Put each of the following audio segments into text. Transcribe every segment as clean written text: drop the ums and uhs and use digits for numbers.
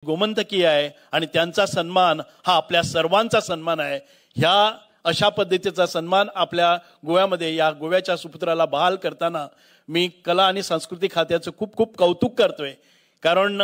गोमंतकीय आहे आणि त्यांचा सन्मान हा आपल्या सर्वांचा सन्मान आहे. ह्या अशा पद्धतीचा सन्मान आपल्या गोव्यामध्ये या गोव्याच्या सुपुत्राला बहाल करताना मी कला आणि सांस्कृतिक खात्याचं खूप खूप कौतुक करतोय. कारण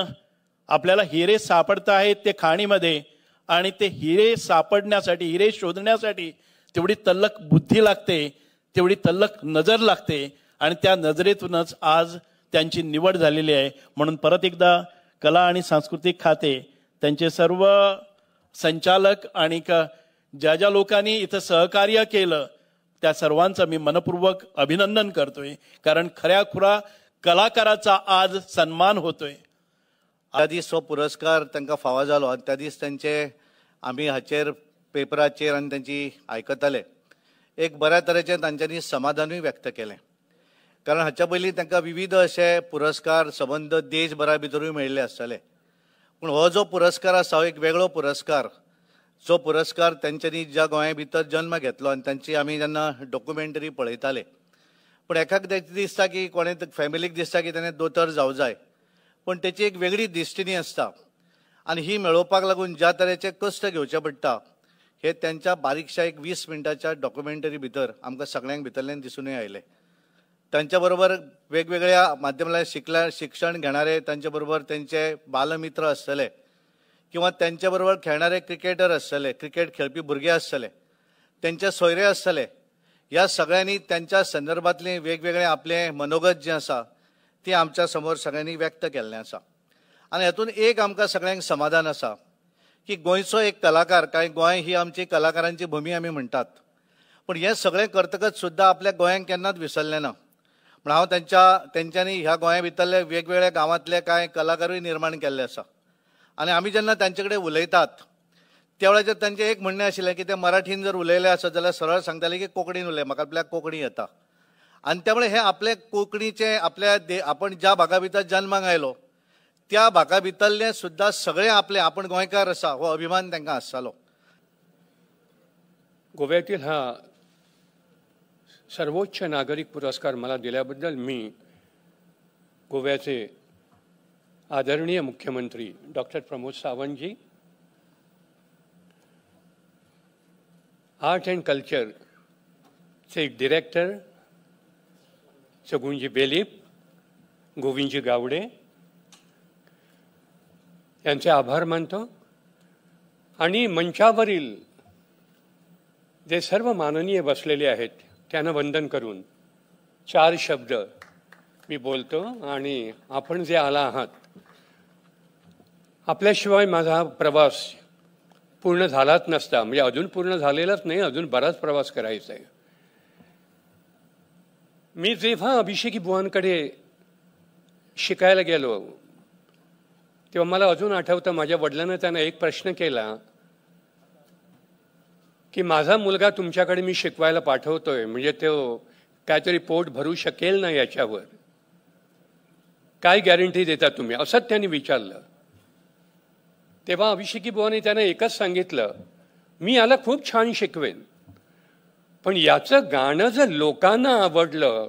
आपल्याला हिरे सापडत आहेत ते खाणीमध्ये आणि ते हिरे सापडण्यासाठी, हिरे शोधण्यासाठी तेवढी तल्लख बुद्धी लागते, तेवढी तल्लख नजर लागते आणि त्या नजरेतूनच आज त्यांची निवड झालेली आहे. म्हणून परत एकदा कला आणि सांस्कृतिक खाते, त्यांचे सर्व संचालक आणि ज्या ज्या लोकांनी इथं सहकार्य केलं त्या सर्वांचं मी मनपूर्वक अभिनंदन करतोय. कारण खऱ्याखुरा कलाकाराचा आज सन्मान होतोय. त्या दीस हो पुरस्कार तांकां फावो जालो आनी त्या दीस तांचे आमी हाचेर पेपराचेर आनी तांची आयकताले. एक बऱ्या तरेचें तांच्यांनी समाधानूय व्यक्त केलें. कारण हाच्या पयलीं तांकां विविध अशे पुरस्कार सबंद देशभरा भितरूय मेळिल्ले आसतले, पूण हो जो पुरस्कार आसा हो एक वेगळो पुरस्कार, जो पुरस्कार तांच्यांनी ज्या गोंया भितर जन्म घेतलो आनी तांची आमी जेन्ना डॉक्युमेंटरी पळयताले, पूण एकाक दिसता की कोणे फॅमिलीक दिसता की ताणें दोतोर जावं जाय, पूण तेची एक वेगळी डेस्टिनी आसता आनी ही मेळोवपाक लागून ज्या तरेचे कश्ट घेवचे पडटा हे तांच्या बारीकशा एक 20 मिनटाच्या डॉक्युमेंटरी भितर आमकां सगळ्यांक भितरल्यान दिसूनय आयलें. तांच्या बरोबर वेगवेगळ्या माध्यमांतल्यान शिक्षण घेणारे, तांच्या बरोबर तांचे बालमित्र आसतले किंवा त्यांच्या बरोबर खेळणारे क्रिकेटर आसतले, क्रिकेट खेळपी भुरगे आसतले, त्यांचे सोयरे आसतले, ह्या सगळ्यांनी त्यांच्या संदर्भातले वेगवेगळे आपले मनोगत जें आसा ती आमच्या समोर सगळ्यांनी व्यक्त केल्लें आसा. आनी हातूंत एक आमकां सगळ्यांक समाधान आसा की गोंयचो एक कलाकार, कांय गोंय ही आमची कलाकारांची भूमी आमी म्हणटात, पूण हें सगळें करतकच सुद्दां आपल्या गोंयांक केन्नाच विसरलें ना. पूण हांव तेंच्यांनी ह्या गोंया भितरले वेगवेगळ्या गांवांतले कांय कलाकारूय निर्माण केल्ले आसा आनी आमी जेन्ना तांचे कडेन उलयतात त्या वेळाचेर तांचें एक म्हणणें आशिल्लें की ते मराठीन जर उलयले आसत जाल्यार सरळ सांगताले की कोंकणीन उलय, म्हाका आपल्याक कोंकणी येता. आनी त्यामुळे हे आपले कोंकणीचे आपल्या आपण ज्या भागा भितर जन्माक आयलो त्या भागा भितरलें सुद्दां सगळें आपले आपण गोंयकार आसा हो अभिमान तांकां आसतालो. गोव्यातील हा सर्वोच्च नागरिक पुरस्कार मला दिल्याबद्दल मी गोव्याचे आदरणीय मुख्यमंत्री doctor Pramod Sawantji, art and कल्चरचे director Sagunji Velip, Govindji Gawade यांचे आभार मानतो आणि मंचावरील जे सर्व माननीय बसलेले आहेत त्यांना वंदन करून 4 शब्द मी बोलतो. आणि आपण जे आला आहात, आपल्याशिवाय माझा प्रवास पूर्ण झालाच नसता, म्हणजे अजून पूर्ण झालेलाच नाही, अजून बराच प्रवास करायचा आहे. मी जेव्हा अभिषेकी बुवांकडे शिकायला गेलो तेव्हा मला अजून आठवतं, माझ्या वडिलांना त्यांना एक प्रश्न केला की माझा मुलगा तुमच्याकडे मी शिकवायला पाठवतोय, म्हणजे तो काहीतरी पोट भरू शकेल ना, याच्यावर काय गॅरंटी देता तुम्ही, असंच त्यांनी विचारलं. तेव्हा अभिषेकी बुवांनी त्यांना एकच सांगितलं, मी याला खूप छान शिकवेन, पण याचं गाणं जर लोकांना आवडलं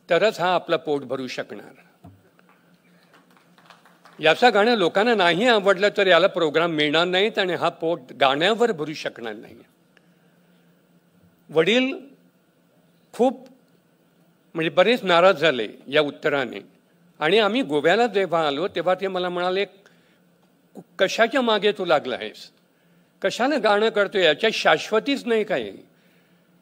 तरच हा आपलं पोट भरू शकणार. याचं गाणं लोकांना नाही आवडलं तर याला प्रोग्राम मिळणार नाहीत आणि हा पोट गाण्यावर भरू शकणार नाही. वडील खूप म्हणजे बरेच नाराज झाले या उत्तराने. आणि आम्ही गोव्याला जेव्हा आलो तेव्हा ते मला म्हणाले, कशाच्या मागे तू लागला आहेस, कशाला गाणं करतो, याच्या शाश्वतीच नाही काही.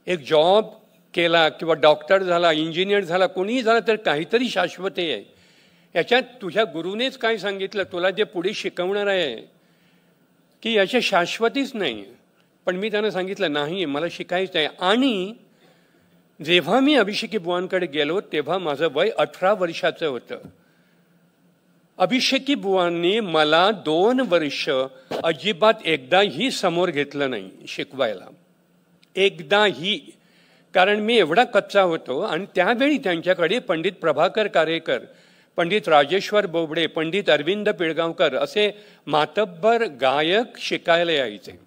एक जॉब केला किंवा डॉक्टर झाला, इंजिनियर झाला, कोणीही झाला तर काहीतरी शाश्वती आहे. याच्यात तुझ्या गुरुनेच काय सांगितलं तुला, जे पुढे शिकवणार आहे, की याच्या शाश्वतीच नाही. पण मी त्यांना सांगितलं नाही, मला शिकायचं आहे. आणि जेव्हा मी अभिषेकी बुवांकडे गेलो तेव्हा माझं वय 18 वर्षाचं होतं. अभिषेकी बुवांनी मला 2 वर्ष अजिबात एकदाही समोर घेतलं नाही शिकवायला, एकदाही. कारण मी एवढा कच्चा होतो. आणि त्यावेळी त्यांच्याकडे पंडित प्रभाकर कारेकर, पंडित राजेश्वर बोबडे, पंडित अरविंद पिळगावकर असे मातब्बर गायक शिकायला यायचे.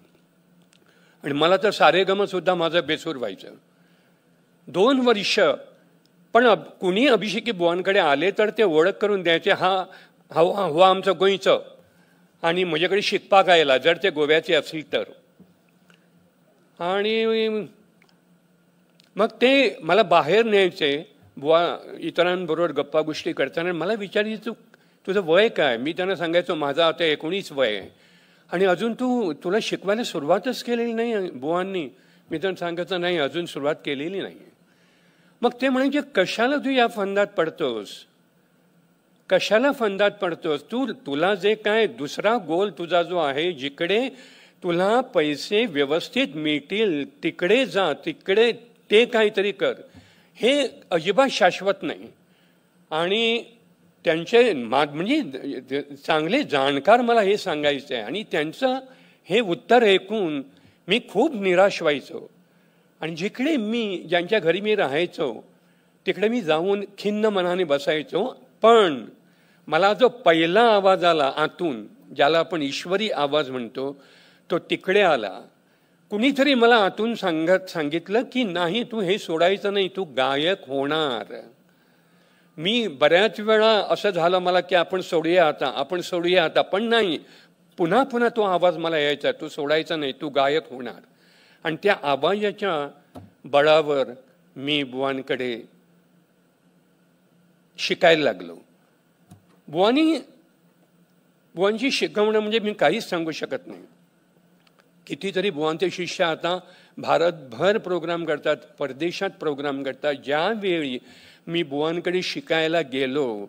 आणि मला तर सारेगमसुद्धा माझं बेसूर व्हायचं. 2 वर्ष. पण कुणी अभिषेकी बुवांकडे आले तर ते ओळख करून द्यायचे, हा हो आमचं गोंयचं, आणि म्हजे कडेन शिकपाक आयला जर ते गोव्याचे असतील तर. आणि मग ते मला बाहेर न्यायचे बुवा, इतरांबरोबर गप्पा गोष्टी करताना मला विचारायचे तुझं वय काय. मी त्यांना सांगायचो माझं आता 19 वय आहे आणि अजून तुला शिकवायला सुरुवातच केलेली नाही बुवांनी. मी त्यांना सांगायचं नाही, अजून सुरुवात केलेली नाही. मग ते म्हणायचे कशाला तू या फंदात पडतोस, कशाला फंदात पडतोस तू, तुला जे काय दुसरा गोल तुझा जो आहे जिकडे तुला पैसे व्यवस्थित मिळतील तिकडे जा, तिकडे ते काहीतरी कर, हे अजिबात शाश्वत नाही. आणि त्यांचे म्हणजे चांगले जाणकार मला हे सांगायचे आहे आणि त्यांचं हे उत्तर ऐकून मी खूप निराश व्हायचो. आणि जिकडे मी ज्यांच्या घरी मी राहायचो तिकडे मी जाऊन खिन्न मनाने बसायचो. पण मला जो पहिला आवाज आला आतून, ज्याला आपण ईश्वरी आवाज म्हणतो, तो तिकडे आला. कुणीतरी मला आतून सांगितलं की नाही, तू हे सोडायचं नाही, तू गायक होणार. मी बऱ्याच वेळा असं झालं मला की आपण सोडूया आता, आपण सोडूया आता, पण नाही, पुन्हा पुन्हा तो आवाज मला यायचा, तू सोडायचा नाही, तू गायक होणार. आणि त्या आवाजाच्या बळावर मी बुवांकडे शिकायला लागलो. बुवांची शिकवणं म्हणजे मी काहीच सांगू शकत नाही. कितीतरी बुवांचे शिष्य आता भारतभर प्रोग्राम करतात, परदेशात प्रोग्राम करतात. ज्यावेळी मी बुवांकडे शिकायला गेलो,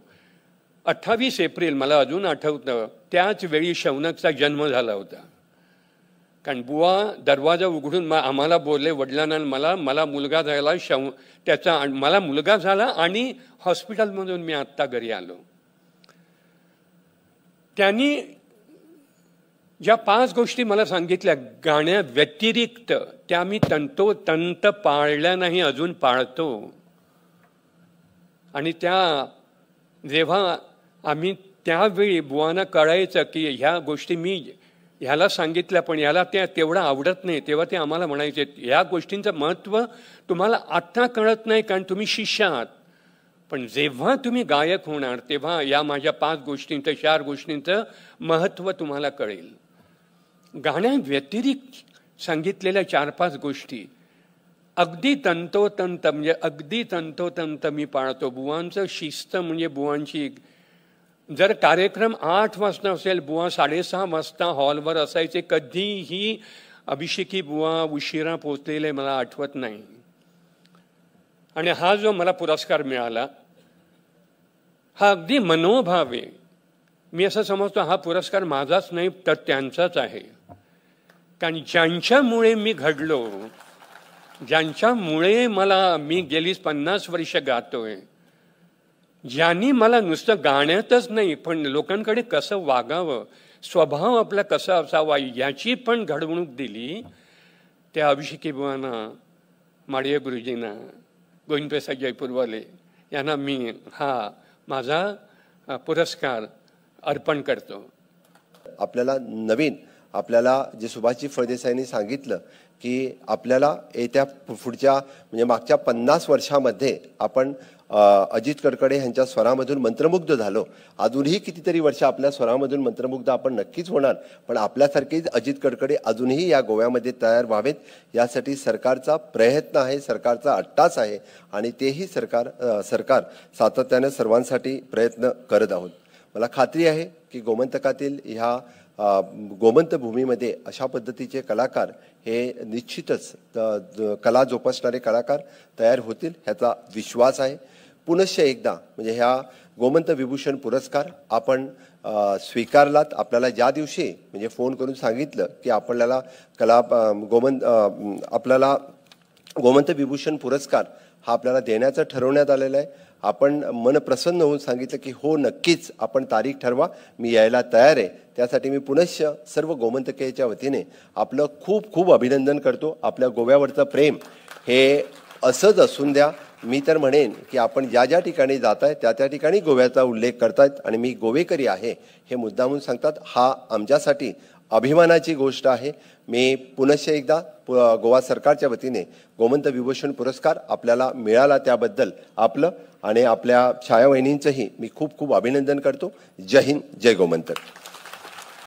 28 एप्रिल मला अजून आठवतं, त्याच वेळी शौनकचा जन्म झाला होता. कारण बुवा दरवाजा उघडून आम्हाला बोलले, वडिलांना मला, मला मुलगा झाला, त्याचा मला मुलगा झाला आणि हॉस्पिटलमधून मी आत्ता घरी आलो. त्यांनी ज्या 5 गोष्टी मला सांगितल्या गाण्याव्यतिरिक्त, त्या मी तंतोतंत पाळल्या नाही, अजून पाळतो. आणि त्या जेव्हा आम्ही त्यावेळी बुवांना कळायचं की ह्या गोष्टी मी ह्याला सांगितल्या पण ह्याला त्या तेवढं आवडत नाही, तेव्हा ते आम्हाला म्हणायचे ह्या गोष्टींचं महत्त्व तुम्हाला आत्ता कळत नाही कारण तुम्ही शिष्य आहात, पण जेव्हा तुम्ही गायक होणार तेव्हा या माझ्या 5 गोष्टींचं 4 गोष्टींचं महत्त्व तुम्हाला कळेल. गाण्याव्यतिरिक्त सांगितलेल्या 4-5 गोष्टी अगदी तंतोतंत, म्हणजे अगदी तंतोतंत मी पाळतो. बुवांचं शिस्त म्हणजे बुवांची, जर कार्यक्रम 8 वाजता असेल, बुवा 6:30 वाजता हॉलवर असायचे. कधीही अभिषेकी बुवा उशिरा पोचलेले मला आठवत नाही. आणि हा जो मला पुरस्कार मिळाला हा अगदी मनोभावे, मी असं समजतो हा पुरस्कार माझाच नाही तर त्यांचाच आहे. कारण ज्यांच्यामुळे मी घडलो, ज्यांच्यामुळे मला मी गेली 50 वर्ष गातोय, ज्यांनी मला नुसतं गाण्यातच नाही पण लोकांकडे कसं वागावं, स्वभाव आपला कसा असावा याची पण घडवणूक दिली, त्या अभिषेकी बुवांना, माडिये गुरुजींना, गोविंदप्रसाद जयपूरवाले यांना मी हा माझा पुरस्कार अर्पण करतो. आपल्याला नवीन, आपल्याला जे सुभाषजी फळदेसाईंनी सांगितलं की आपल्याला येत्या पुढच्या म्हणजे मागच्या 50 वर्षामध्ये आपण अजित कडकडे यांच्या स्वरामधून मंत्रमुग्ध झालो. अजूनही कितीतरी वर्ष आपल्या स्वरामधून मंत्रमुग्ध आपण नक्कीच होणार, पण आपल्यासारखेच अजित कडकडे अजूनही या गोव्यामध्ये तयार व्हावेत यासाठी सरकारचा प्रयत्न आहे, सरकारचा अट्टास आहे आणि तेही सरकार सातत्याने सर्वांसाठी प्रयत्न करत आहोत. मला खात्री आहे की गोमंतकातील ह्या गोमंत भूमीमध्ये अशा पद्धतीचे कलाकार हे निश्चितच कला जोपासणारे कलाकार तयार होतील ह्याचा विश्वास आहे. पुनश्च एकदा म्हणजे ह्या गोमंत विभूषण पुरस्कार आपण स्वीकारलात. आपल्याला ज्या दिवशी म्हणजे फोन करून सांगितलं की आपल्याला कला गोमंत आपल्याला गोमंत विभूषण पुरस्कार हा आपल्याला देण्याचं ठरवण्यात आलेलं आहे. आपण मन प्रसन्न होऊन सांगितलं की हो नक्कीच आपण तारीख ठरवा, मी यायला तयार आहे. त्यासाठी मी पुनश्च सर्व गोमंतकेच्या वतीने आपलं खूप खूप अभिनंदन करतो. आपल्या गोव्यावरचं प्रेम हे असंच असून द्या. मी तर म्हणेन की आपण ज्या ज्या ठिकाणी जात आहे त्या त्या ठिकाणी गोव्याचा उल्लेख करतायत आणि मी गोवेकरी आहे हे मुद्दामून सांगतात, हा आमच्यासाठी अभिमानाची गोष्ट आहे. मी पुनश्च एकदा गोवा सरकारच्या वतीने गोमंत विभूषण पुरस्कार आपल्याला मिळाला त्याबद्दल आपलं आणि आपल्या छायावहिनींचंही मी खूप खूप अभिनंदन करतो. जय हिंद, जय गोमंतक.